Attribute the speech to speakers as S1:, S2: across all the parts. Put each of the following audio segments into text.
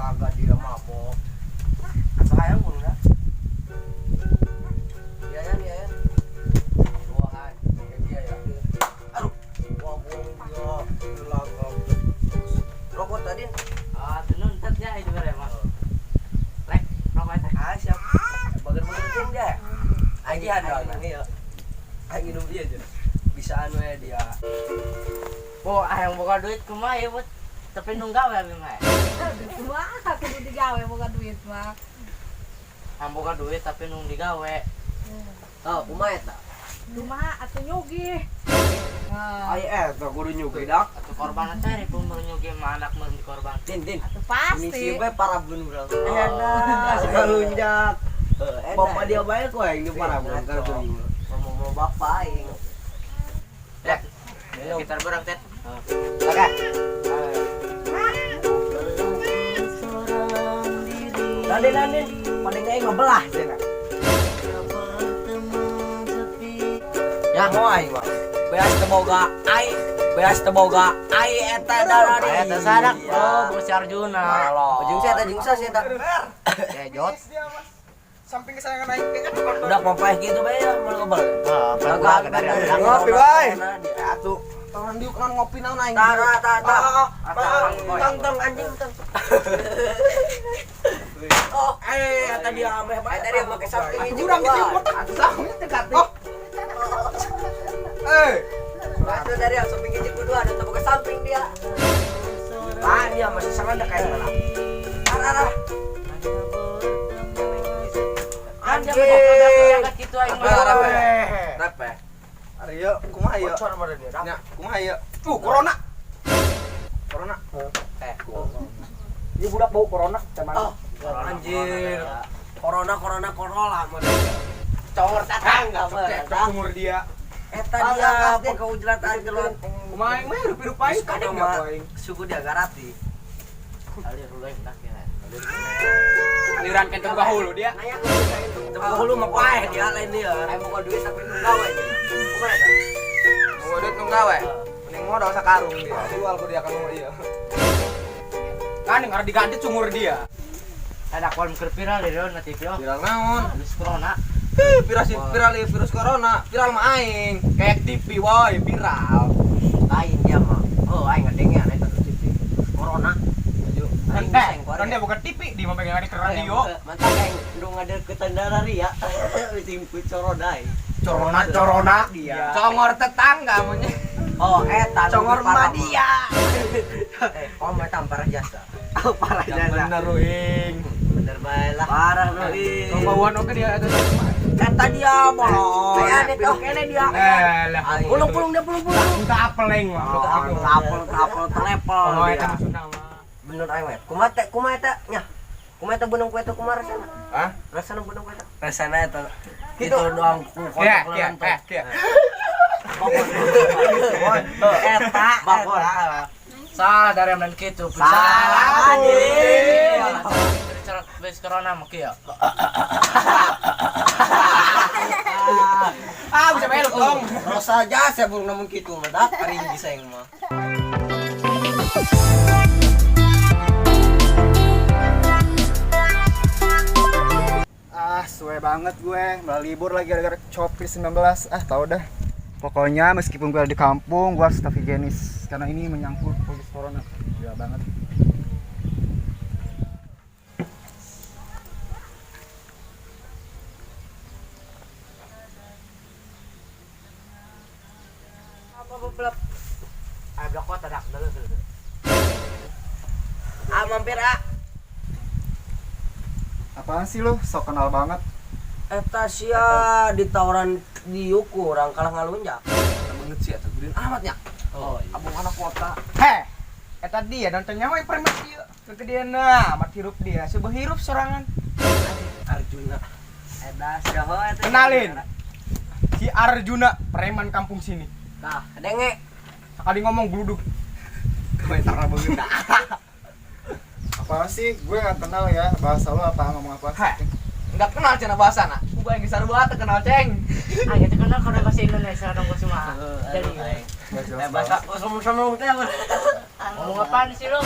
S1: Laga dia mabok. Atau hayang kudu dah. Iya ya, iya ya. Wah, dia ya. Aduh, wah bohong dia. Laga. Rokok tadi.
S2: Ah, tenun tet ya itu bare mah. Rek, rokok eta.
S1: Ah, siap. Bager-bager jeung dia. Agihan dong, iya. Aing minum dia aja. Bisaan we dia.
S2: Bo, hayang boga duit kumaha ya, Bot? Tapi nu gawe abi mah.
S3: Kumaha kudu digawe boga duit mah.
S2: Hayang boga duit tapi nu digawe.
S1: Oh, kumaha eta?
S3: Kumaha atuh nyugih. Nah,
S1: Ai eta kudu nyugih dak.
S2: Atuh korban cari pun baru nyugih mah anak mah dikorban.
S1: Din, din.
S3: atuh
S1: Ini
S3: pasti.
S1: sih bae parabun urang. Enak, sekalunjak. Bapak dia bae ku aing di parabun kan Mau bapak aing.
S2: Tet, kita berang tet.
S1: Oke. Nadin, Nadin, paling aing ngebelah cenah.
S2: Ya,
S1: Mau aing mah. Beas teu boga ai, beas teu boga ai eta darah di.
S2: Eta sadak, bro, bos Arjuna.
S1: Ujung saya jeung saya eta.
S2: Jejot.
S4: Samping kesayangan aing kayaknya
S1: Udah papaeh gitu bae ya, mau ngebel.
S2: Ah,
S1: Kagak
S2: dari
S4: Ngopi, bae. Atuh, tong diuk naon ngopi naon aing.
S1: Tah, tah, tah, tah.
S4: Ah,
S1: Tang, tang, anjing, tang. Oh, eh, tadi ameh bae tadi make samping hiji.
S4: Urang gitu botak. Atuh teh kati. Oh. Eh,
S1: Batu dari yang samping hiji kudu ada teu boga samping dia. Ah, dia masih sangat kayak mana. Ah, ah, ah.
S2: Anjing,
S1: Anjing.
S2: gitu aing mah.
S1: Rape, rape.
S4: Ari yeuh, kumaha ieu?
S1: Bocor mana dia?
S4: Nya, kumaha ieu? Tuh, corona. Corona.
S1: Eh,
S4: Ieu budak bau corona, cuman.
S1: Oh, anjir. Corona, corona, corona mana dia.
S2: Congor tetangga mah.
S4: Cek umur dia.
S1: Eta dia pakai ujrat anjlot.
S4: Kumaha aing mah hirup-hirup aing kadang
S1: mah
S4: aing.
S1: Suku dia garati.
S2: Alir dulu yang dah ya.
S4: Aliran kenteng bahulu dia.
S1: Teu hulu mah paeh dia lain dia. Aing boga duit tapi nu gawe. Kumaha eta?
S4: Mau duit nu gawe. Mending modal sakarung dia. Jual ku dia kan mau dia. Kan yang harus diganti cungur dia.
S2: Ada kolom keur viral di na TV. Oh.
S4: Viral naon?
S2: Virus corona.
S4: Ih, viral viral virus corona, viral mah aing. Kayak TV woi, viral.
S1: Lain dia mah. Oh, aing ngadenge eta TV. Corona.
S4: Maju.
S1: Aing
S4: Eh,
S1: bisa
S4: kan dia bukan TV, dia mau pegang di radio.
S1: Mantap aing nu ngadeukeutan darah ria. Simput corona aing.
S4: Corona, corona dia. Congor tetangga maunya.
S1: Oh, eta nu
S4: Congor
S1: parah
S4: mah dia.
S1: Eh, oh mah parah jasa. Oh, parah jasa.
S4: Bener ruing.
S1: Bener bae lah. Parah ruing.
S4: Bawaan oke dia eta.
S1: Eta dia bolong. Kayak ada kene dia.
S4: Eh, lah.
S1: Pulung-pulung dia pulung-pulung.
S4: Entah apel aing mah.
S1: Apel apel telepel
S4: Oh,
S1: dia.
S4: eta maksudna mah.
S1: Bener aing mah. Kumaha teh kumaha eta nya. Kumaha eta beunang ku eta kumaha rasana?
S4: Hah?
S1: Rasana beunang ku eta. Rasana eta. Gitu doang ku
S4: Ya,
S1: kotak
S4: ya,
S1: lentok.
S4: eh, ya.
S1: Eta,
S2: Bakor.
S1: eta.
S2: Salah dari yang gitu.
S1: Salah, anjing.
S2: Virus corona mah kieu.
S4: Ah, bisa meluk dong.
S1: Kalau saja saya belum namun gitu mah dak paling bisa yang mah.
S5: Ah, suwe banget gue, malah libur lagi gara-gara Covid-19. Ah, tau dah. Pokoknya meskipun gue ada di kampung, gue harus tetap higienis karena ini menyangkut virus corona. Gila banget.
S2: Apa beblep? Ayo blok kota dak dulu dulu.
S1: Ah mampir ah.
S5: Apaan sih lu? Sok kenal banget.
S1: Eta sia ditawaran diuk urang kalah ngalunjak.
S4: Eta beungeut sih eta gedean amat nya.
S1: Oh, iya.
S4: Abang anak kota. Heh. Eta dia nonton nyawa yang preman ieu. Kegedean amat hirup dia, sebuah hirup sorangan.
S1: Arjuna. Eta sia heuh eta.
S4: Kenalin. Si Arjuna, preman kampung sini.
S1: Tah, denge.
S4: Sekali ngomong gluduk. Komentar beungeut dah.
S5: Apaan sih? Gue gak kenal ya. Bahasa lu apa? Ngomong apa
S4: Heh.
S5: sih?
S4: Enggak kenal cenah bahasa na. Ku aing sarua teu kenal ceng.
S2: Ah, gitu kenal kalau bahasa Indonesia dong gua semua. Jadi
S5: Gak jelas
S1: Eh bahasa
S5: banget.
S1: sama-sama teh apa?
S2: ngomong apaan sih lu?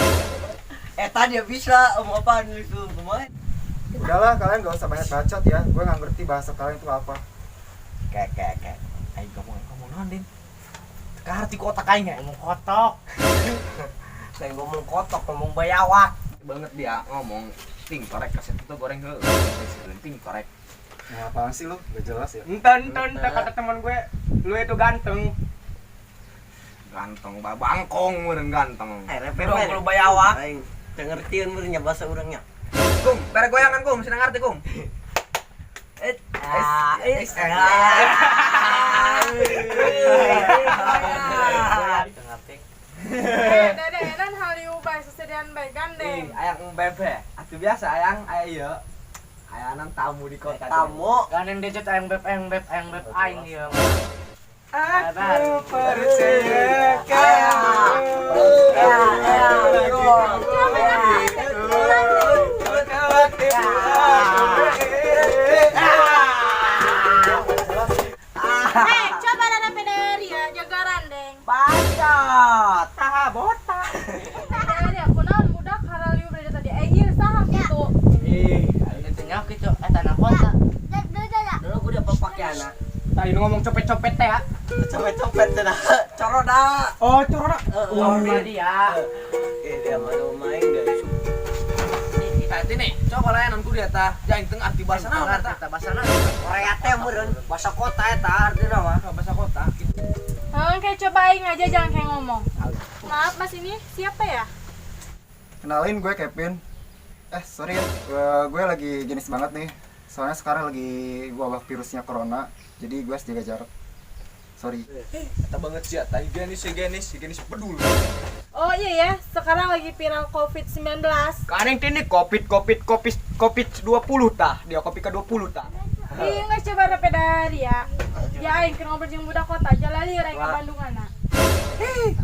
S1: Eta dia bisa omong apaan itu kumaha?
S5: Udahlah, kalian gak usah banyak bacot ya. Gue nggak ngerti bahasa kalian itu apa.
S1: Kayak kayak kayak.
S4: Aing ngomong ngomong naon, Din? Teka arti kotak aing ya.
S2: Ngomong kotok.
S1: Saya ngomong kotok, ngomong bayawak.
S4: Banget dia ngomong ting korek kaset itu goreng heuh. Ting korek.
S5: Mau apaan sih lu? Gak jelas ya.
S6: Enten, enten, kata teman gue, lu itu ganteng.
S4: Ganteng babangkong meureun ganteng.
S1: Eh, repe mah lu bayawak. Aing teu ngertieun meureun nya bahasa urang nya.
S4: Kum, bare goyangan kum, senang ngerti kum.
S1: Eh, ah, eh,
S2: Tengah pik.
S3: Eh, dede edan haliu bae sesedian bae gandeng.
S4: Ih, ayang bebe. Atuh biasa ayang aya ieu. Ayanan tamu di kota.
S1: Tamu.
S2: Gandeng decet ayang beb ayang beb ayang beb aing ieu.
S6: Aku percaya kamu.
S3: Eh, coba dana pederi ya, jaga randeng.
S1: Bacot.
S6: Taha botak.
S3: Dari aku naon budak haraliu beda tadi. Eh, ieu saha kitu?
S2: Ih, aing teh nyaho kitu eta na kota.
S1: Dulu gue udah pakaian.
S6: Tadi lu ngomong copet-copet teh ya.
S1: Copet-copet cenah. Corona.
S6: Oh, corona.
S2: Oh, dia.
S1: Eh, dia mah main dari
S4: Tah ini coba layanan ku dia tah. Jaing teu ngarti bahasa naon eta.
S2: Eta bahasa naon?
S1: Korea teh meureun bahasa kota eta artina mah.
S4: Bahasa kota.
S3: Heuh, kayak coba aing aja jangan kayak ngomong. Maaf Mas, ini siapa ya?
S5: Kenalin gue Kevin. Eh, sorry ya. Gue lagi jenis banget nih. Soalnya sekarang lagi wabah virusnya corona. Jadi gue harus jaga jarak. Sorry.
S4: Eta banget sih eta higienis higienis higienis pedul.
S3: Oh iya ya, sekarang lagi viral COVID-19.
S6: Kaneng tini covid covid covid covid 20 tah. Dia covid ke 20 tah.
S3: Iya nggak coba repe dari ya. Ya aing keur ngobrol jeung budak kota, jalan lieur aing ka Bandungana.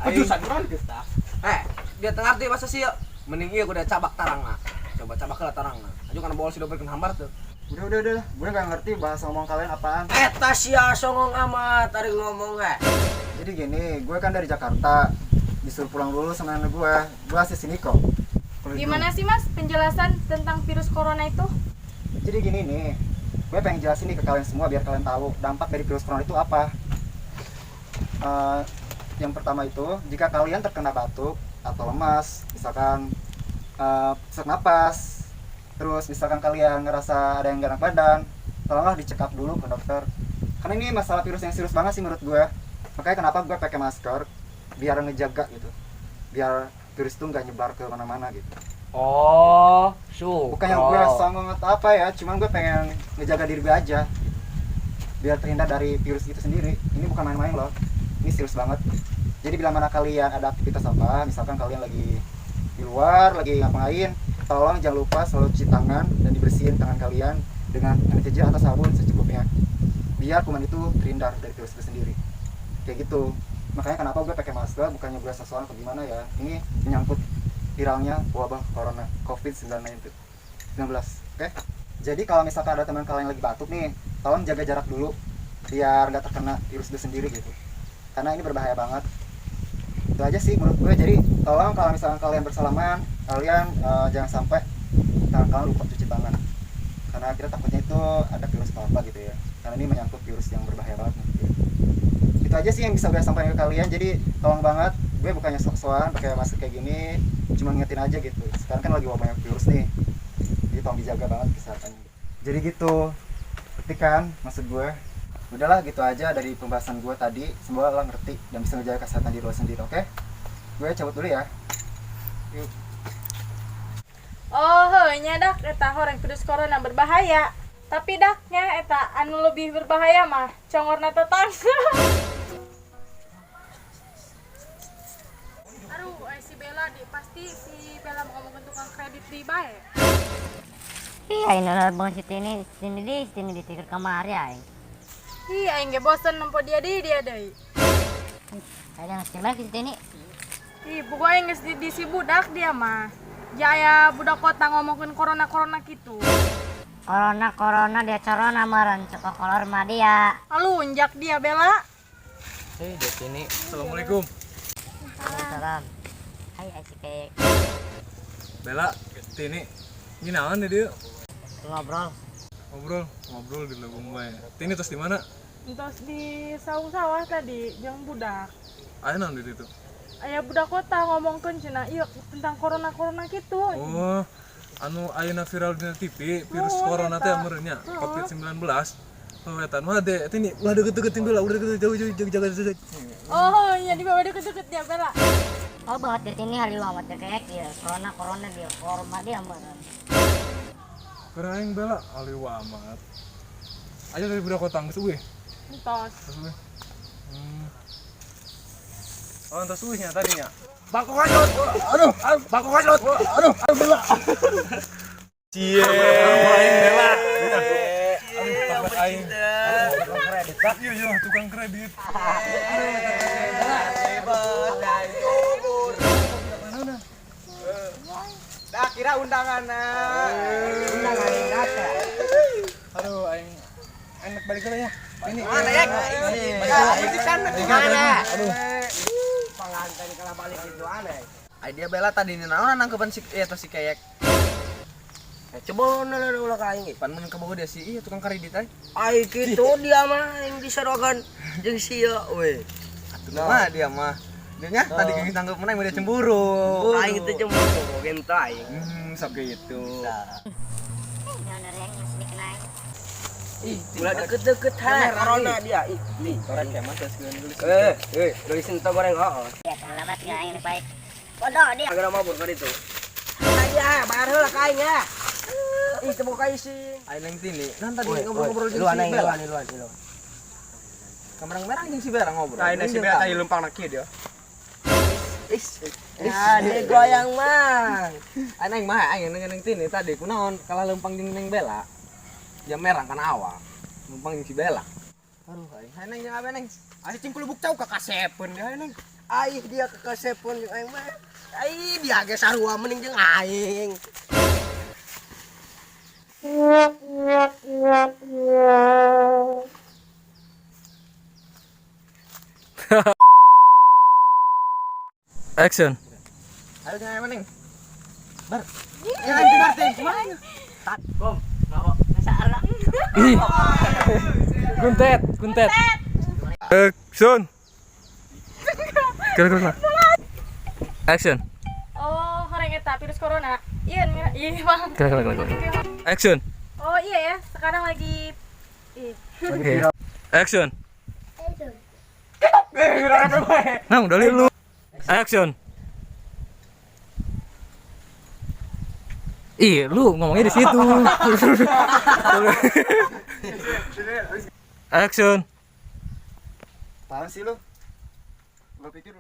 S6: Aduh, urang geus tah.
S4: Eh, dia teu ngarti bahasa sia. Mending ieu kudu cabak tarangna. Coba cabak heula tarangna. Aju kana bol si doberkeun hambar tuh.
S5: Udah. Gue gak ngerti bahasa ngomong kalian apaan.
S1: Eta sia songong amat tadi ngomong eh.
S5: Jadi gini, gue kan dari Jakarta. Disuruh pulang dulu sama nenek gue. Gue asli sini kok. Kalau
S3: Gimana sih Mas penjelasan tentang virus corona itu?
S5: Jadi gini nih, gue pengen jelasin nih ke kalian semua biar kalian tahu dampak dari virus corona itu apa. Eh, yang pertama itu, jika kalian terkena batuk atau lemas, misalkan sesak napas, terus misalkan kalian ngerasa ada yang gak enak badan, tolonglah dicek up dulu ke dokter. Karena ini masalah virus yang serius banget sih menurut gue. Makanya kenapa gue pakai masker, biar ngejaga gitu, biar virus itu nggak nyebar ke mana-mana gitu.
S6: Oh, su.
S5: Bukan yang gue songong atau apa ya, cuman gue pengen ngejaga diri gue aja gitu. Biar terhindar dari virus itu sendiri. Ini bukan main-main loh, ini serius banget. Jadi bila mana kalian ada aktivitas apa, misalkan kalian lagi di luar, lagi ngapain, tolong jangan lupa selalu cuci tangan dan dibersihin tangan kalian dengan deterjen atau sabun secukupnya, biar kuman itu terhindar dari virus itu sendiri. Kayak gitu. Makanya kenapa gue pakai masker, bukannya gue sosokan atau gimana ya, ini menyangkut viralnya wabah corona COVID-19. Oke. Jadi kalau misalkan ada teman kalian yang lagi batuk nih, tolong jaga jarak dulu biar nggak terkena virus itu sendiri gitu. Karena ini berbahaya banget. Itu aja sih menurut gue. Jadi tolong kalau misalkan kalian bersalaman, kalian jangan sampai tangan kalian lupa cuci tangan. Karena kita takutnya itu ada virus apa gitu ya. Karena ini menyangkut virus yang berbahaya banget menurut gue. Itu aja sih yang bisa gue sampaikan ke kalian. Jadi tolong banget, gue bukannya sok-sokan pakai masker kayak gini, cuma ngingetin aja gitu. Sekarang kan lagi wabah banyak virus nih, jadi tolong dijaga banget kesehatannya. Jadi gitu, ngerti kan maksud gue? Udahlah gitu aja dari pembahasan gue tadi. Semoga lo ngerti dan bisa ngejaga kesehatan diri lo sendiri, oke? Gue cabut dulu ya. Yuk.
S3: Oh, heuh nya dak eta horeng virus corona berbahaya. Tapi daknya eta anu lebih berbahaya mah congorna tetangga. Aduh, si Bella di pasti si Bella mau ngomongin tukang kredit di bae.
S7: Iya, ini lah bang si Tini, sini di, sini di tiker kamar ya.
S3: Ih, aing ge bosen nempo dia di dia deui.
S7: Ada yang masih lagi si Tini.
S3: Ih, pokoknya aing geus di si budak dia mah. Jaya budak kota ngomongin corona-corona gitu.
S7: Corona corona dia corona meren cekok kolor mah dia.
S3: Alunjak dia Bella.
S2: Eh, di sini.
S4: Assalamualaikum.
S7: Salam. Hai asik.
S8: Bella, Tini, ini naon di dieu?
S7: Ngobrol.
S8: Ngobrol, ngobrol di leuweung bae. Tini tos di mana?
S3: Entos di saung sawah tadi jeung budak.
S8: Aya naon di ditu?
S3: Aya budak kota ngomongkeun cenah ieu tentang corona-corona kitu.
S8: Oh, anu ayeuna viral dina TV, virus
S3: Oh,
S8: corona teh
S3: eta.
S8: meureun nya, COVID-19. Oh, eta mah de, Tini, ulah deket-deketin Bella, udah deket jauh jauh jaga jaga jaga.
S3: Oh, iya dibawa deket-deket dia Bella.
S7: Oh banget di sini hari amat ya kayak dia corona corona dia korma dia meureun.
S8: Karena aing Bella alieu amat. Ayo dari budak kota geus eueuh.
S3: Entos.
S8: Terus eueuh. Oh, entos eueuh nya tadinya.
S1: Bangkok aja. Aduh, bangkok aja. Aduh, aduh Bella.
S8: Cie. Aing Bella. Aduh, takut aing.
S1: Tukang kredit.
S8: Iya, iya, tukang kredit.
S4: Dah kira undangan.
S2: Undangan data.
S8: Aduh, aing enak balik dulu ya. Ini.
S4: Mana ya? Ini kan
S2: Mana?
S8: Aduh.
S2: Pengantin kalah balik itu aneh.
S4: Ai dia Bella tadi ini naon nangkepan si eta si keyek.
S2: Coba ulah ulah ka aing.
S4: Pan mun kabogoh dia si iya tukang kredit ai.
S2: Ai kitu dia mah yang diserokan jeung sia we.
S4: Atuh mah dia mah. Dia nya tadi geus nangkep menang dia cemburu.
S2: Aing teh cemburu bogen teh aing.
S4: Sok gitu.
S7: Jangan dari yang masih dikenai.
S2: Ih, ulah deket-deket ha corona dia. Ih, nih.
S4: Torek ya mas geus geus.
S2: Eh, geulis ente goreng heeh.
S7: Ya selamat nggak aing baik. Bodoh dia.
S2: Agar mabur ka ditu. Aya, bayar heula ka aing ya. Ih, teu boga isin.
S4: Ai neng Tini, nan tadi ngobrol-ngobrol jeung
S2: Luan
S4: si
S2: aing,
S4: Bella.
S2: luan, luan, luan.
S4: Kamerang-merang jeung si Bella ngobrol.
S6: Nah, ini si Bella tadi lempang nak kieu dia.
S4: Is,
S2: Ya, dia goyang mah.
S4: Ai neng mah aing neng neng Tini tadi kunaon kalah lempang jeung neng Bella. Jam merang kana awak. Lempang jeung si Bella. Aduh, aing hai neng jeung abe neng.
S6: Asa cing kulubuk cau ka kasepeun dia neng.
S2: Aing dia ke kasepon jeung aing mah. Aing dia ge sarua mending jeung aing.
S8: Action.
S4: Ayo jeung abe neng. Bar. Ya neng bar teh kumaha?
S2: Bom, ngawak.
S7: Salah.
S8: Ih. Kuntet, kuntet. Action. Kira kira. Action.
S3: Oh, horeng eta virus corona. Iya, iya Bang.
S8: Kira kira kira. Action.
S3: Oh iya ya, sekarang lagi ih.
S8: Oke. Action. Nah, udah lu. Action. Ih, lu ngomongnya di situ. Action.
S5: Apaan sih lu? Lu pikir